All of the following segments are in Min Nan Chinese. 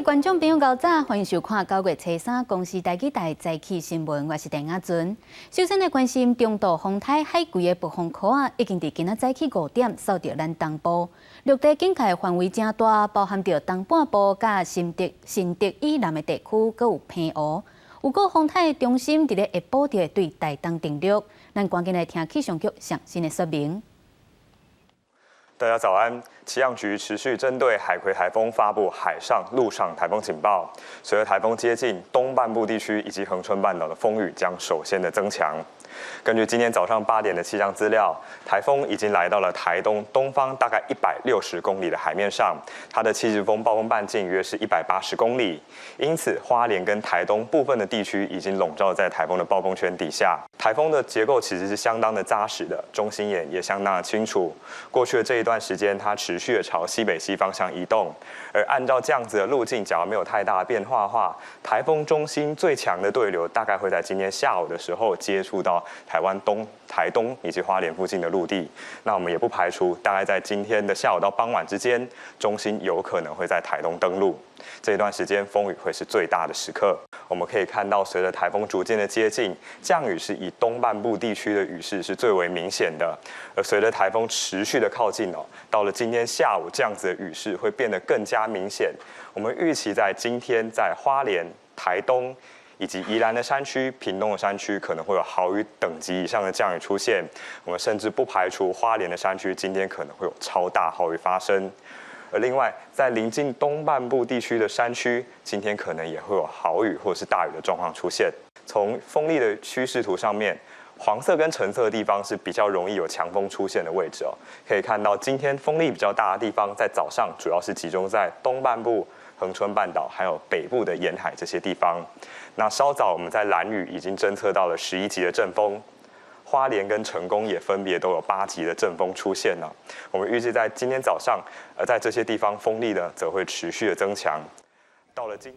觀眾朋友，𠢕早，歡迎收看9月初3公視台語台早起新聞，我是鄧亞尊。首先來關心中度風颱海葵的暴風圈仔，已經佇今仔早起5點掃著咱東部，陸地警戒範圍誠大，包含著東半部佮新竹、新竹以南的地區，閣有澎湖。有個風颱的中心佇咧下晡就會對台東登陸，咱趕緊來聽氣象局上新的說明。大家早安！氣象局持續針對海葵颱風發布海上、陸上颱風警報。隨著颱風接近，東半部地區以及恆春半島的風雨將首先的增強。根據今天早上8點的氣象資料，颱風已經來到了台東東方大概160公里的海面上，它的七級風暴風半徑約是180公里，因此花蓮跟台東部分的地區已經籠罩在颱風的暴風圈底下。颱風的結構其實是相當的紮實的，中心點也相當的清楚。過去的這一段時間，它持續的朝西北西方向移動，而按照這樣子的路徑，假如沒有太大的變化的話，颱風中心最強的對流大概會在今天下午的時候接觸到台灣東、台東以及花蓮附近的陸地。那我們也不排除，大概在今天的下午到傍晚之間，中心有可能會在台東登陸。這一段時間風雨會是最大的時刻。我們可以看到，隨著颱風逐漸的接近，降雨是以東半部地區的雨勢是最為明顯的。而隨著颱風持續的靠近哦，到了今天下午，這樣子的雨勢會變得更加明顯。我們預期在今天在花蓮、台東以及宜蘭的山區、屏東的山區可能會有豪雨等級以上的降雨出現。我們甚至不排除花蓮的山區今天可能會有超大豪雨發生。而另外，在鄰近東半部地區的山區，今天可能也會有豪雨或者是大雨的狀況出現。從風力的趨勢圖上面，黃色跟橙色的地方是比較容易有強風出現的位置哦。可以看到，今天風力比較大的地方，在早上主要是集中在東半部、恆春半島還有北部的沿海這些地方。那稍早我們在蘭嶼已經偵測到了11級的陣風。花蓮跟成功也分別都有8級的陣風出現了。我們預計在今天早上，在這些地方風力呢，則會持續的增強。到了今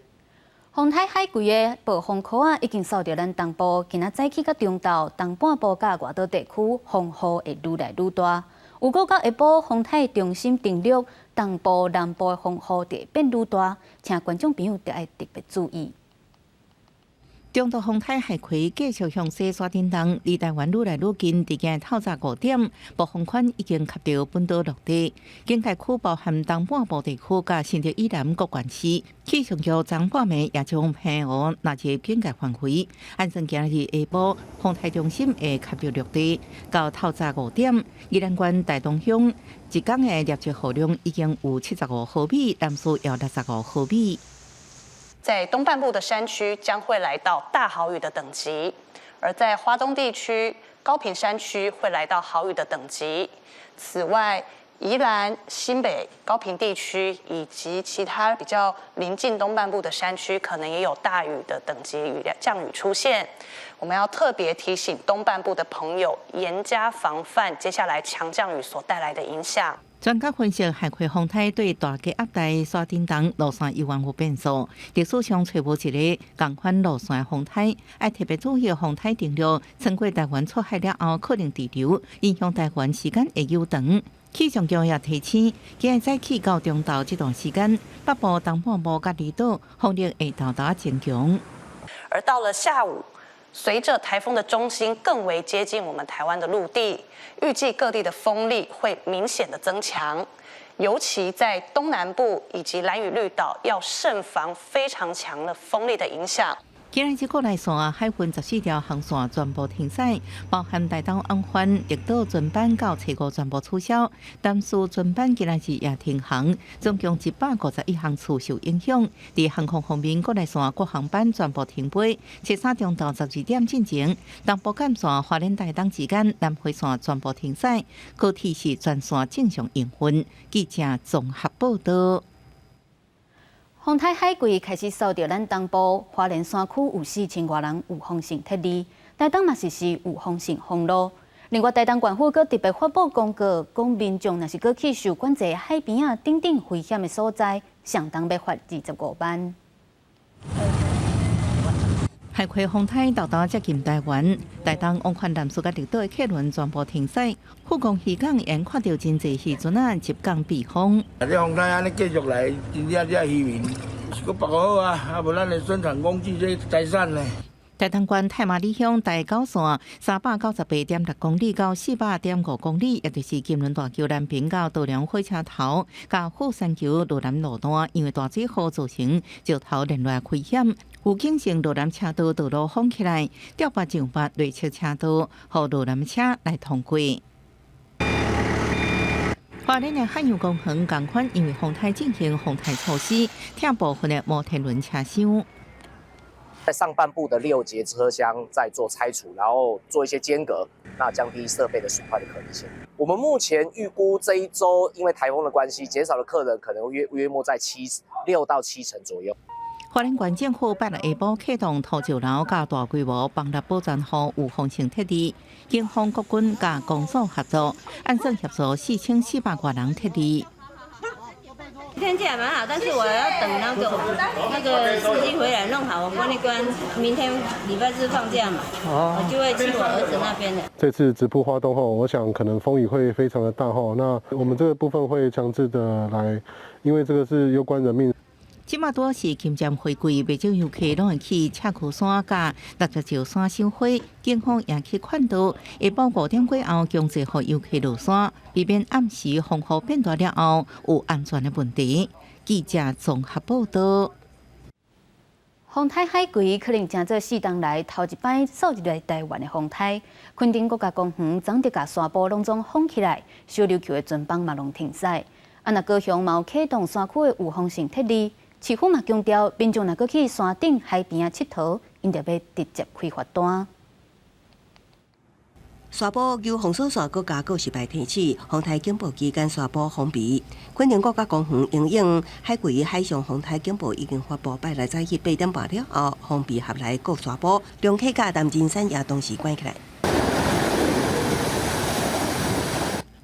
風颱海葵的暴風圈仔，已經掃著咱東部，今仔早起到中晝，東半部佮外島地區風雨會愈來愈大。有過到下晡風颱中心登陸，東部、南部的風雨就會變愈大，請觀眾朋友著愛特別注意。中度風颱海葵繼續向西徙振動，離台灣愈來愈近。佇今日透早5點，暴風圈已經及著本島陸地，警戒區包含東半部地區佮新竹以南各縣市。氣象局昨半暝也將澎湖納入警戒範圍。按算今日下晡，風颱中心會及著陸地。到透早5點，宜蘭縣大東鄉一工的累積雨量已經有75毫米，南勢有65毫米。在東半部的山區將會來到大豪雨的等級，而在花東地區、高屏山區會來到豪雨的等級。此外，宜蘭、新北、高屏地區以及其他比較臨近東半部的山區，可能也有大雨的等級雨降雨出現。我們要特別提醒東半部的朋友，嚴加防範接下來強降雨所帶來的影響。專家分析，海葵風颱對大低壓帶徙振動路線猶原有變數，歷史上揣無一个仝款路線的風颱，愛特別注意風颱登陸，穿過台灣出海了後，可能滯留，影響台灣時間會悠長。氣象局也提醒，今日早起到中晝這段時間，北部、東半部佮離島風力會大大增強。而到了下午，隨著颱風的中心更為接近我們台灣的陸地，預計各地的風力會明顯的增強，尤其在東南部以及蘭嶼綠島，要慎防非常強的風力的影響。今日這國內線海運14條航線全部停駛，包含台東往返、綠島船班到初五全部取消，南勢船班今日也停航，總共151航次受影響。佇航空方面，國內線各航班全部停飛，初三中晝12點進前，東部幹線花蓮台東之間南迴線全部停駛，高鐵是全線正常營運。記者綜合報道。風颱海葵開始掃著咱東部花蓮山區有4000外人預防性撤離，台東嘛實施預防性封路。另外，台東縣府閣特別發布公告，講民眾若是閣去受管制海邊仔等等危險的所在，上重欲罰25萬。海葵風颱沓沓接近台灣，台東往返南勢佮綠島的客輪全部停駛，富岡漁港眼看著真濟漁船仔入港避風。這風颱按呢繼續來，真正這漁民是閣別個好啊，啊無咱的生產工具這財產呢。台東縣太麻里鄉台九線398.6公里到400.5公里，也就是金崙大橋南平到桃良火車頭，佮虎山橋羅南路段，因為大水雨造成石頭連落危險，預警性羅南車道道路封起來，調撥上撥內側車道，予羅南車來通過。花蓮的漢陽公園仝款，因為風颱進行防颱措施，拆部分的摩天輪車廂。在上半部的六節車廂在做拆除，然後做一些間隔，那降低設備的損壞的可能性。我們目前預估這一周因為颱風的關係，減少的客人可能約約莫在6到7成左右。花蓮縣政府拜六下晡啟動土石流佮大規模崩塌保全雨預防性撤離，警方、國軍佮公所合作，按算協助4400外人撤離。天氣還蠻好，但是我要等那個司機回來弄好，我關一關。明天禮拜日放假嘛，我就會去我兒子那邊的。這次直撲花東後，我想可能風雨會非常的大吼。那我們這個部分會強制的來，因為這個是攸關人命。這馬多是金針花季，袂少遊客攏會去赤溪山佮六十石山賞花，警方也去勸導，下晡5點過後強制予遊客落山，避免暗時風雨變大了後有安全的問題。記者綜合報道。風颱海葵可能成做四冬來頭一擺掃入來台灣的風颱，墾丁國家公園昨就共山坡攏總封起來，小琉球的船班嘛攏停駛。啊，若高雄嘛有啟動山區的預防性撤離。市府嘛強調，民眾若閣去山頂海邊仔𨑨迌，𪜶著欲直接開罰單。沙埔由封鎖線閣加告示牌提醒，風颱警報期間沙埔封閉。墾丁國家公園因應海葵海上風颱警報已經發布，拜六早起8點半了後，封閉合來各沙埔，龍溪佮南仁山也同時關起來。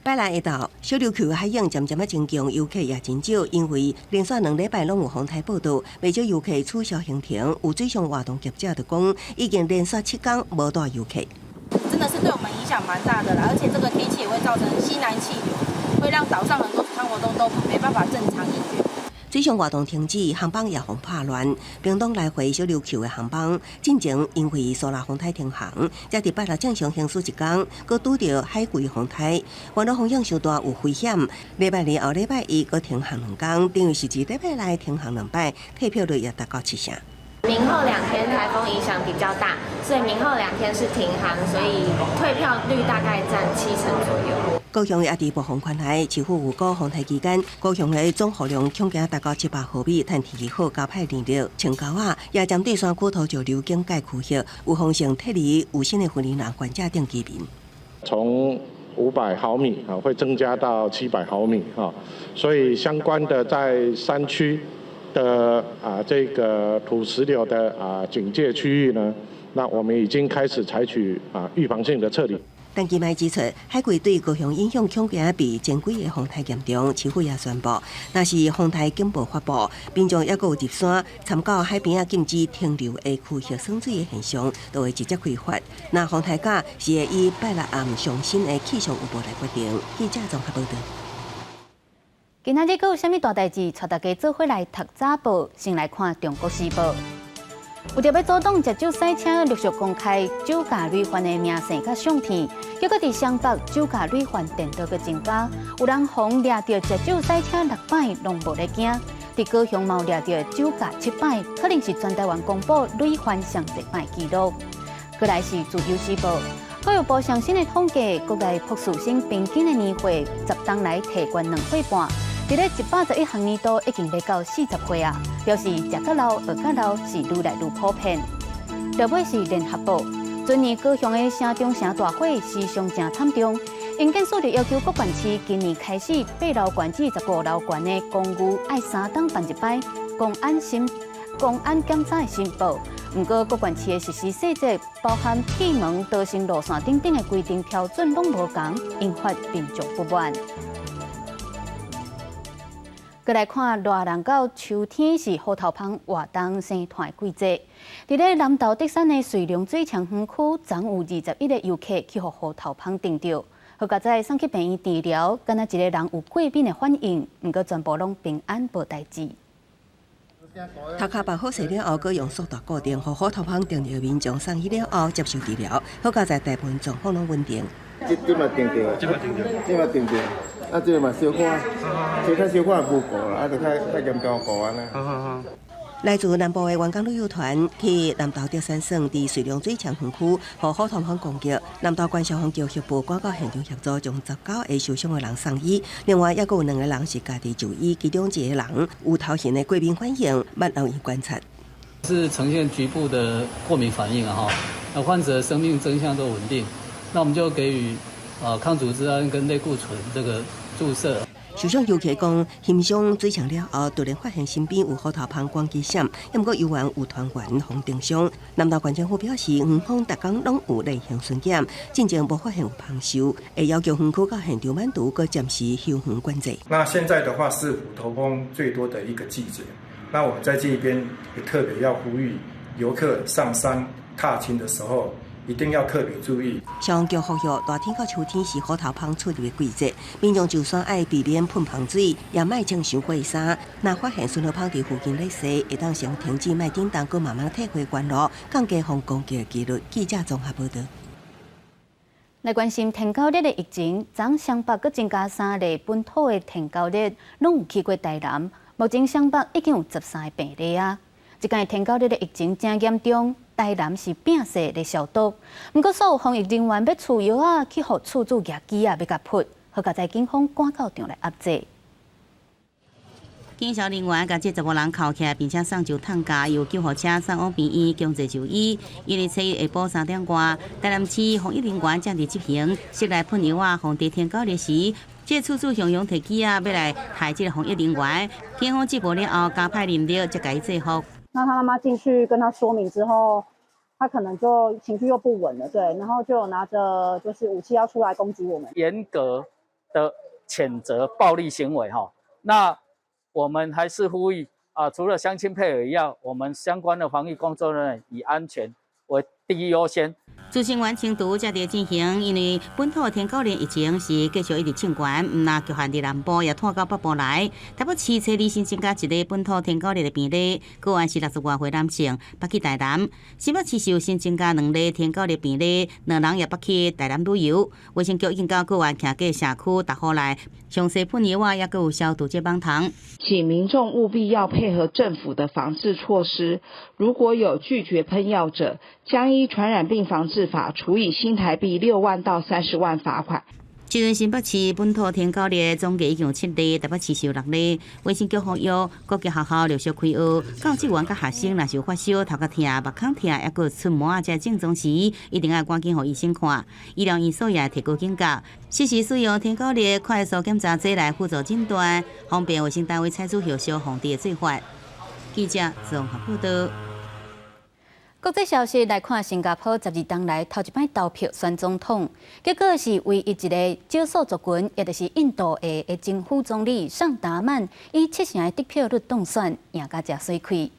拜六下晝，小琉球海湧漸漸仔增強，遊客也真少，因為連續2禮拜攏有風颱報道，袂少遊客取消行程。有水上活動業者就講，已經連續7天無帶遊客。真的是對我們影響蠻大的啦，而且這個天氣也會造成西南氣流，會讓島上很多水上活動都沒辦法正常營運。水上活動停止，航班也予拍亂。屏東來回小琉球的航班，進前因為蘇拉風颱停航，才佇拜六正常行駛一工，閣拄著海葵風颱，原來風險傷大有危險。禮拜二後禮拜一閣停航2工，等於是一禮拜內停航兩擺，退票率也達到7成。明後兩天颱風影響比較大，所以明後兩天是停航，所以退票率大概佔7成左右。高雄也佇暴風圈內，市府預估風颱期間，高雄的總雨量恐驚達到700毫米，趁天氣好加歹連日。穿溝仔也針對山區土石流警戒區域，預防性撤離有新的訓練人患者等居民。從500毫米啊，會增加到700毫米啊，所以相關的在山區的啊這個土石流的啊警戒區域呢，那我們已經開始採取啊預防性的撤離。陳其邁指出，海葵對高雄影響恐驚比前幾个風颱嚴重。市府也宣布，若是風颱警報發布，民眾猶閣有入山參到海邊仔禁止停留的區域耍水的現象，就會直接開罰。若風颱假是會以拜六暗上新的氣象預報來決定。記者綜合報導。今仔日閣有啥物大代誌？帶大家做伙來讀早報，先來看《中國時報》。為著欲阻擋食酒駛車陸續公開酒駕累犯的名姓佮相片，結果佇雙北酒駕累犯顛倒閣增加，有人予掠著食酒駛車六擺攏無咧驚，佇高雄嘛有掠著酒駕七擺，可能是全台灣公布累犯上濟擺紀錄。過來是自由時報，教育部上新的統計，國內博士生平均的年歲10冬來提懸2歲半。佇咧111學年度已經欲到40歲啊，表示食較老、學較老是愈來愈普遍。落尾是聯合報，全年高雄的城中城大火死傷誠慘重，營建署就要求各縣市今年開始8樓懸至15樓懸的公寓愛3冬辦一擺公安檢查的申報。毋過各縣市的實施細節，包含鐵門、逃生路線等等的規定標準攏無仝，引發民眾不滿。閣來看熱人到秋天是虎頭蜂活動生湠的季節。佇咧南投竹山的瑞隆水湫園區，昨有21個遊客去予虎頭蜂叮著，好佳哉送去病院治療，敢若一个人有過敏的反應，毋過全部攏平安無代誌。頭殼縛好勢了後，閣用束帶固定，予虎頭蜂叮著民眾送醫了後接受治療，好佳哉大部分狀況攏穩定。這這嘛叮著，這嘛叮著，這嘛叮著，啊，這個嘛小可，這較小可無顧啦，啊，就較較嚴重顧按呢。來自南部的觀光旅遊團去南投竹山耍，佇瑞隆水牆園區，予虎頭蜂攻擊。南投縣消防局協助趕到現場協助，將19個受傷的人送醫。另外，猶閣有兩個人是家己就醫，其中一個人有頭眩的過敏反應，欲留院觀察。是呈現局部的過敏反應啊！哈，那患者生命徵象都穩定，那我們就給予抗組織胺跟類固醇這個注射。受傷遊客講，欣賞水牆了後，突然發現身邊有虎頭蜂趕緊閃，猶毋過遊員有團員予叮傷。南投縣政府表示，園方逐工攏有例行巡檢，進前無發現有蜂獸，會要求園區佮現場滿除閣暫時休園管制。那現在的話是虎頭蜂最多的一個季節，那我們在這邊也特別要呼籲遊客上山踏青的時候，一定要特別注意。消防局呼籲，熱天到秋天是虎頭蜂出入的季節，民眾就算愛避免噴蜂水，也莫穿傷厚衫。若發現順虎蜂佇附近咧踅，會當先停止莫叮當，閣慢慢退回原路，降低予攻擊的幾率。記者綜合報導。來關心天狗熱的疫情，昨雙北閣增加三例本土的天狗熱，攏有去過台南。目前雙北已經有13個病例啊。這擺天狗熱的疫情誠嚴重，台南是摒殺咧消毒。毋過所有防疫人員欲取藥仔，去予厝主舉機仔欲共噴，好佳哉警方趕到場來壓制。警消人員共這查某人銬起來，並且送上擔架，由救護車送往病院強制就醫。因為初一下晡3點外，台南市防疫人員正佇執行室內噴藥仔，防治天狗熱時，這厝主雄雄提機仔欲來刣這个防疫人員，警方接報了後，加派人力才共伊制服。那他媽媽進去跟他說明之後，他可能就情緒又不穩了，對，然後就拿着就是武器要出來攻擊我們。嚴格的譴責暴力行為，哈，那我們還是呼籲啊，除了鄉親配合以外，我們相關的防疫工作人員以安全為第一優先。資訊員清除正佇進行，因為本土天狗熱疫情是繼續一直衝懸，毋但局限佇南部，也拖到北部來。台北市初二新增加一例本土天狗熱的病例，個案是60外歲男性，捌去台南。新北市是有新增加兩例天狗熱病例，兩人也捌去台南旅遊。衛生局已經到個案徛過社區逐戶來詳細噴藥仔，抑閣有消毒這網筒。請民眾務必要配合政府的防治措施，如果有拒絕噴藥者，將依傳染病防治法處以新台幣6萬到30萬罰款。這陣新北市本土天狗熱總計已經有七例，台北市是有六例。衛生局呼籲各級學校陸續開學，教職員佮學生若是有發燒、頭殼疼、目孔疼，抑閣出毛仔這症狀時，一定愛趕緊予醫生看。醫療院所也提高警覺，適時使用天狗熱快速檢查劑來輔助診斷，方便衛生單位採取後續防治的做法。記者綜合報導。國際消息來看，新加坡12冬來頭一擺投票選總統，結果是唯一一个少數族群，也就是印度裔的前副總理尚達曼，以7成的得票率當選，贏甲誠媠氣。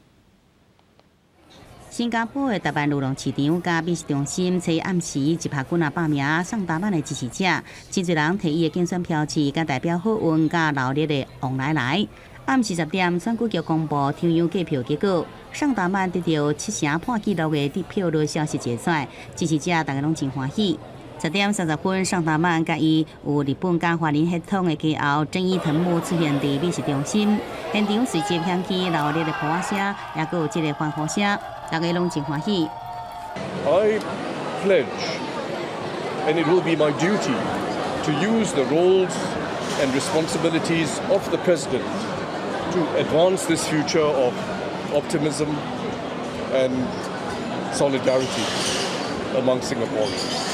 新加坡的達曼裕廊市場佮美食中心，初一暗時集合幾若百名尚達曼的支持者，真濟人提伊的競選標誌，佮代表好運佮鬧熱的旺來來。暗時10點，選舉局公布中央計票結果，尚達曼得著7成破紀錄的得票率消息一出來，支持者逐家攏真歡喜。10點30分，尚達曼佮伊有日本佮華人血統的家後鄭伊藤木出現佇美食中心，現場隨即響起鬧熱的噗仔聲，抑閣有這个歡呼聲，逐家攏真歡喜。 I pledge, and it will be my duty to use the roles and responsibilities of the president to advance this future of optimism and solidarity among Singaporeans.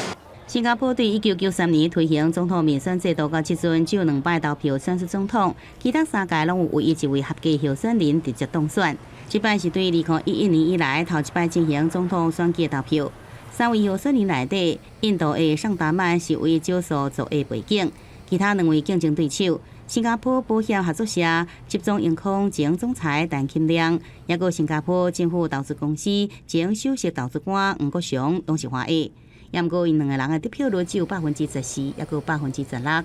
新加坡對1993年推行總統民選制度到這陣，只有兩擺投票選出總統，其他三屆攏有唯一一位合格候選人直接當選。這擺是對2011年以來頭一擺進行總統選舉投票。三位候選人內底，印度裔尚達曼是唯一少數族裔背景，其他兩位競爭對手，新加坡保險合作社集中盈空前總裁陳金良，抑閣新加坡政府投資公司前首席投資官黃國雄，攏是華裔。毋過，𪜶兩个人的得票率只有14%，抑閣16%。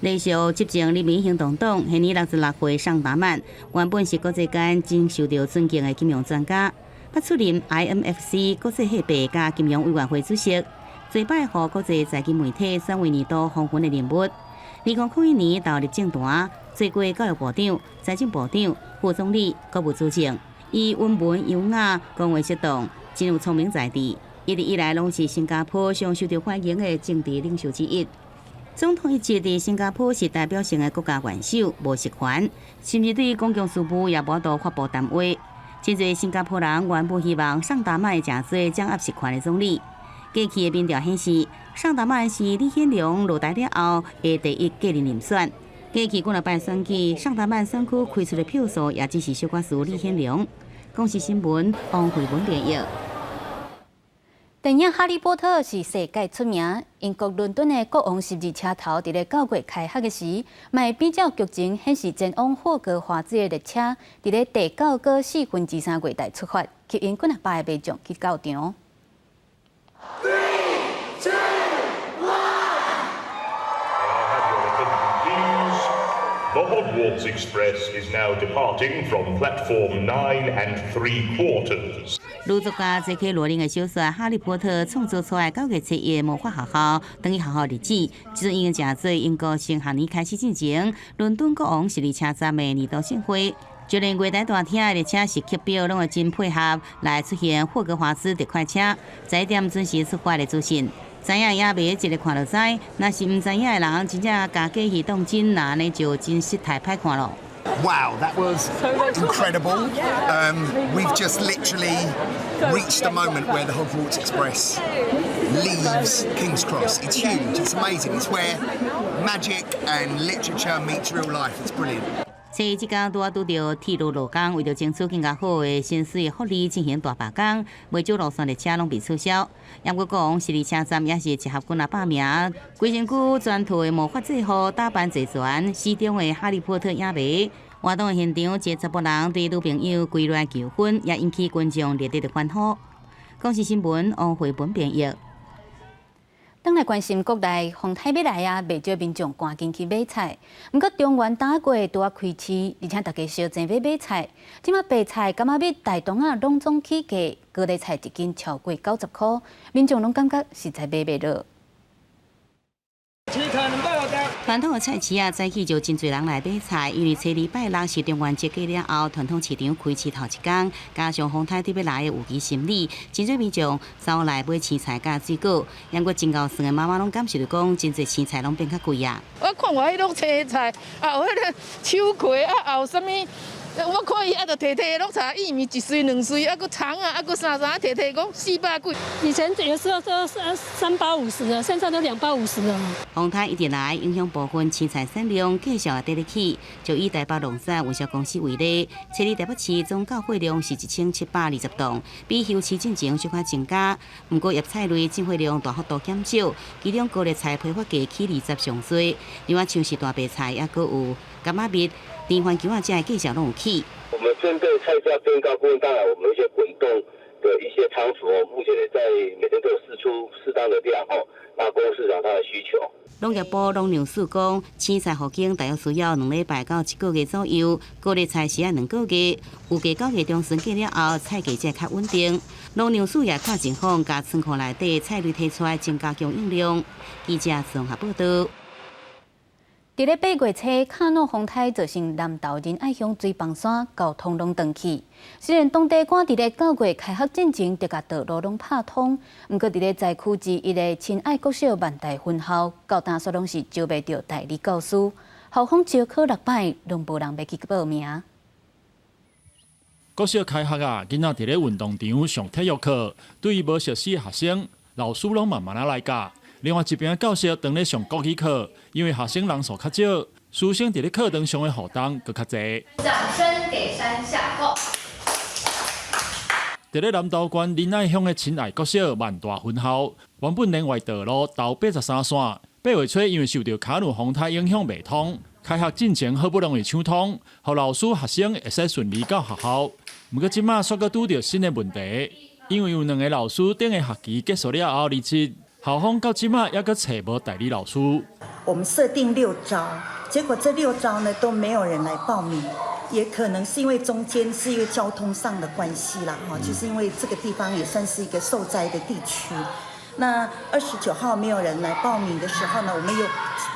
連續執政人民行動黨，現年66歲尚達曼，原本是國際間真受著尊敬的金融專家，捌出任 IMFC 國際貨幣佮金融委員會主席，濟擺予國際財經媒體選為年度風雲的人物。2001年投入政壇，做過教育部長、財政部長、副總理、國務資政。伊溫文優雅，講話適當，真有聰明才智。一直以來攏是新加坡上受著歡迎的政治領袖之一。總統一職佇新加坡是代表性的國家元首，無實權，甚至對公共事務也無法度發布談話。真濟新加坡人原本希望尚達曼會成做掌握實權的總理。過去的民調顯示，尚達曼是李顯龍落台了後的第一繼任人選。過去幾若擺選舉，尚達曼選區開出的票數也只是小可輸李顯龍。公視新聞王慧文編譯。電影《哈利波特》是世界出名。英國倫敦的國王十字車頭佇咧9月開學的時，嘛會比照劇情顯示前往霍格華茲的列車，佇咧第九閣四分之三月台出發，吸引幾若百个民眾去到場。 Three, two, one. Please. The Hogwarts Express is now departing from platform 9 3/4. 女作家 J.K. 羅琳的小說《哈利波特》創造出來9月初一的魔法學校，轉去學校日子，這陣已經成做英國新學年開始進前，倫敦國王十字車站的年度盛會。就連月台大廳的列車時刻表攏會真配合來出現霍格華茲特快車，11點準時出發的資訊。知影影迷一个看就知，若是毋知影的人，真正共假戲當真，那按呢就真實太歹看囉。 Wow, that was incredible. We've just literally reached the moment where the Hogwarts Express leaves King's Cross. It's huge, it's amazing. It's where magic and literature meets real life. It's brilliant. 所以這工拄仔拄著鐵路勞工，為著爭取更加好的薪水福利進行大罷工，袂少路線列車攏被取消。毋過國王十字車站也是集合幾若百名，規身軀全套的魔法制服，打扮齊全，死忠的哈利波特影迷。活動的現場，一個查埔人對女朋友跪落來求婚，也引起觀眾熱烈的歡呼。公視新聞王慧文編譯。轉來關心國內風颱欲來啊，袂少民眾趕緊去買菜。毋過中元大過拄仔開市，而且大家相爭欲買菜。這馬白菜、柑仔蜜、大同仔攏總起價，高麗菜一斤超過90箍，民眾攏感覺實在買袂落。傳統的菜市啊，早起就真濟人來買菜，因為初二拜六是中元節過了後，傳統市場開市頭一工，加上風颱欲來的預期心理，真濟民眾走來買青菜佮水果。毋過真𠢕算的媽媽攏感受著講，真濟青菜攏變較貴啊。我看我彼攏青菜，啊有彼个秋葵，啊有啥物？我看伊啊，就提提攏炒薏米一穗兩穗，啊閣蔥仔，啊閣啥啥，提提講四百幾。以前有時候都三三包五十的，現在都兩包五十了。風颱一直來影響部分青菜產量，繼續也佇咧起。就以台北農產運銷公司為例，初二台北市總到貨量是1720噸，比休市進前小可增加。毋過葉菜類進貨量大幅度減少，其中高麗菜批發價起20上濟，另外像是大白菜，抑閣有柑仔蜜、甜番茄仔，這个價攏有起。我們針對菜價變高部分，當然我們一些滾動的一些倉儲哦，目前也在每天都有釋出適當的量哦，那供市場上的需求。農業部農糧署講，青菜予間大約需要2禮拜到一個月左右，高麗菜是愛2個月，預計9月中旬過了後，菜價才較穩定。農糧署也看情況，共倉庫內底菜類提出來增加供應量。記者綜合報道。佇咧8月初，卡努風颱造成南投仁愛鄉水枋山交通攏斷去。雖然當地趕佇咧9月開學進前，就共道路攏拍通，毋過佇咧災區之一的親愛國小萬大分校，到今煞攏是招袂著代理教師，校方招考六擺，攏無人欲去報名。國小開學啊，囡仔佇咧運動場上體育課，對於無熟悉的學生，老師攏慢慢仔來教。另外一邊教室當咧上國語課，因為學生人數較少，師生佇咧課堂上的互動閣較濟。掌聲給三下，Go！佇咧南投縣仁愛鄉的親愛國小萬大分校，原本連外道路頭83線，8月初因為受著卡努風颱影響袂通，開學進前好不容易搶通，予老師學生會使順利到學校。毋過這馬煞閣拄著新的問題，因為有兩个老師頂个學期結束了後離職。校方到這馬猶閣揣無代理老師。我們設定六招，結果這六招呢都沒有人來報名，也可能是因為中間是因為交通上的關係啦，哈，就是因為這個地方也算是一個受災的地區。那29號沒有人來報名的時候呢，我們又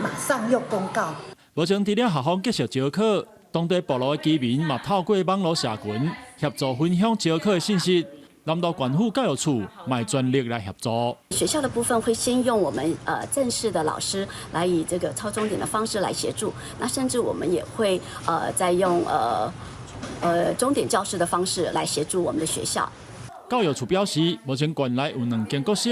馬上又公告。目前除了校方繼續招考，當地部落的居民嘛透過網路社群協助分享招考的信息。南投縣府教育處嘛全力來協助。學校的部分會先用我們正式的老師來以這個抄鐘點的方式來協助，那甚至我們也會再用鐘點教師的方式來協助我們的學校。教育處表示，目前縣內有兩間國小，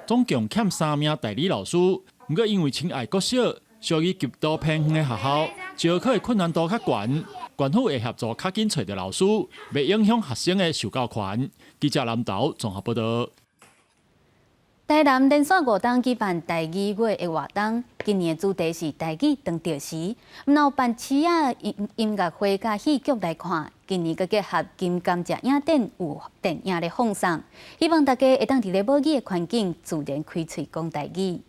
總共欠三名代理老師。毋過因為親愛國小屬於極度偏遠的學校，招考的困難度較懸，縣府會協助較緊揣著老師，袂影響學生的受教權。記者南投綜合報道。台南連續五冬舉辦台語月的活動，今年的主題是台語當著時。毋但辦市仔音音樂會佮戲劇來看，今年閣結合金甘蔗影展有電影咧放送，希望大家會當佇咧母語的環境自然開喙講台語。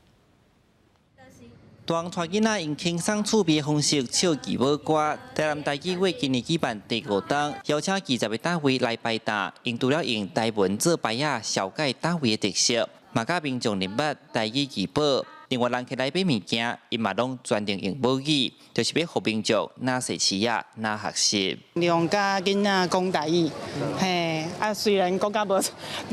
大人帶囡仔用輕鬆趣味的方式唱字母歌。台南台語月今年舉辦第五冬，邀請20個單位來排檔，𪜶除了用台文做牌仔，紹介單位的特色，嘛佮民眾認捌台語字母。另外，人客來買物件，𪜶嘛攏全程用母語，就是欲予民眾若踅市仔，若學習。用佮囡仔講台語，嘿，啊雖然講甲無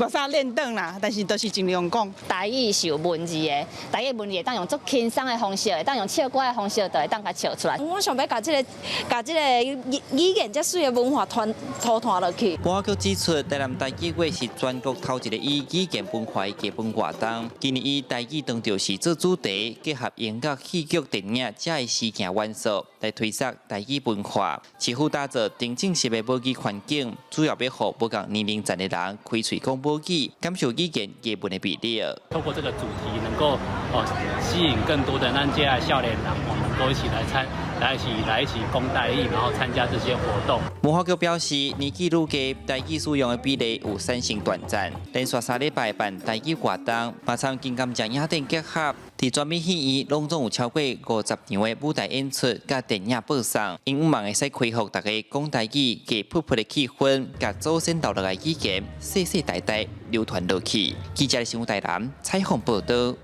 無啥輪轉啦，但是都是盡量講。台語是有文字的，台語文字會當用足輕鬆的方式，會當用唱歌的方式，就會當共唱出來。我想欲共這個共這個語言遮媠的文化傳塗傳落去。文化局指出，台南台語月是全國頭一個以語言文化的藝文活動，今年以台語當著時做主題，結合音樂、戲劇、電影遮的視聽元素來推廣台語文化。市府打造沉浸式的母語環境，主要欲予無仝年齡層的人開喙講母語，感受語言藝文的魅力。透過這個主題，能夠哦吸引更多的咱這少年人哦，能夠一起來參，來一起講台語，然後參加這些活動。文化局表示，年紀愈低，台語使用的比例有產生斷層。連續3禮拜辦台語活動，嘛參金甘蔗影展結合，佇全美戲院攏總有超過50場的舞台演出佮電影播送，𪜶向望會使恢復大家講台語、加噗噗的氣氛，共祖先留落來語言世世代代流傳落去。記者新聞台南採訪報道。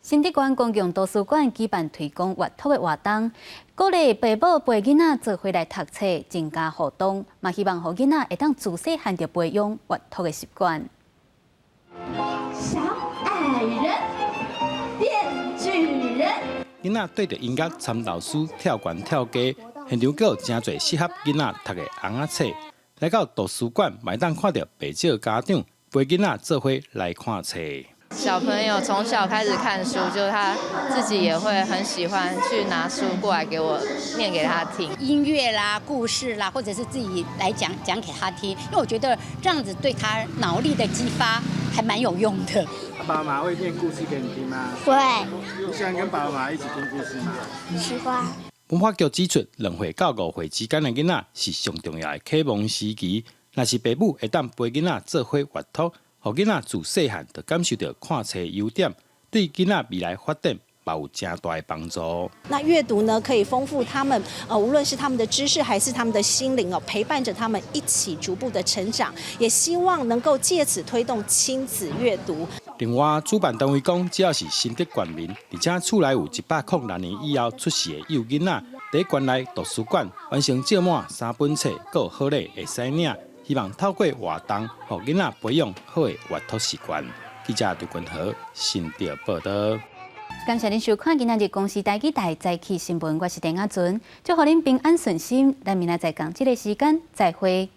新竹縣公共圖書館舉辦推廣閱讀的活動，鼓勵爸母陪囡仔做伙來讀冊，增加互動，嘛希望予囡仔會當自細漢就培養閱讀的習慣。小矮人變巨人。囡仔對著音樂參老師跳懸跳低，現場閣有誠濟適合囡仔讀的尪仔冊。來到圖書館，嘛會當看著袂少家長陪囡仔做伙來看冊。小朋友從小開始看書，就他自己也會很喜歡去拿書過來給我念給他聽。音樂啦、故事啦，或者是自己來講講給他聽，因為我覺得這樣子對他腦力的激發還蠻有用的。爸爸媽媽會念故事給你聽嗎？會。你喜歡跟爸爸媽媽一起聽故事嗎？喜歡。文化局指出，2歲到5歲之間的囡仔是上重要的啟蒙時期，若是爸母會當陪囡仔做伙閱讀，予囡仔自細漢就感受著看冊優點，對囡仔未來發展嘛有誠大的幫助。那閱讀呢，可以豐富他們，無論是他們的知識還是他們的心靈哦，陪伴着他們一起逐步的成長，也希望能夠借此推動親子閱讀。另外，主辦單位講，只要是新竹縣民，而且厝內有106年以後出世的幼囡仔，佇縣內圖書館完成借滿三本冊，閣有好禮會使領。希望透過活動，予囡仔培養好的閱讀習慣。記者杜君和新竹報道。感謝您收看今仔日公視台語台早起新聞，我是鄭亞純，祝予恁平安順心。咱明仔載仝這個時間再會。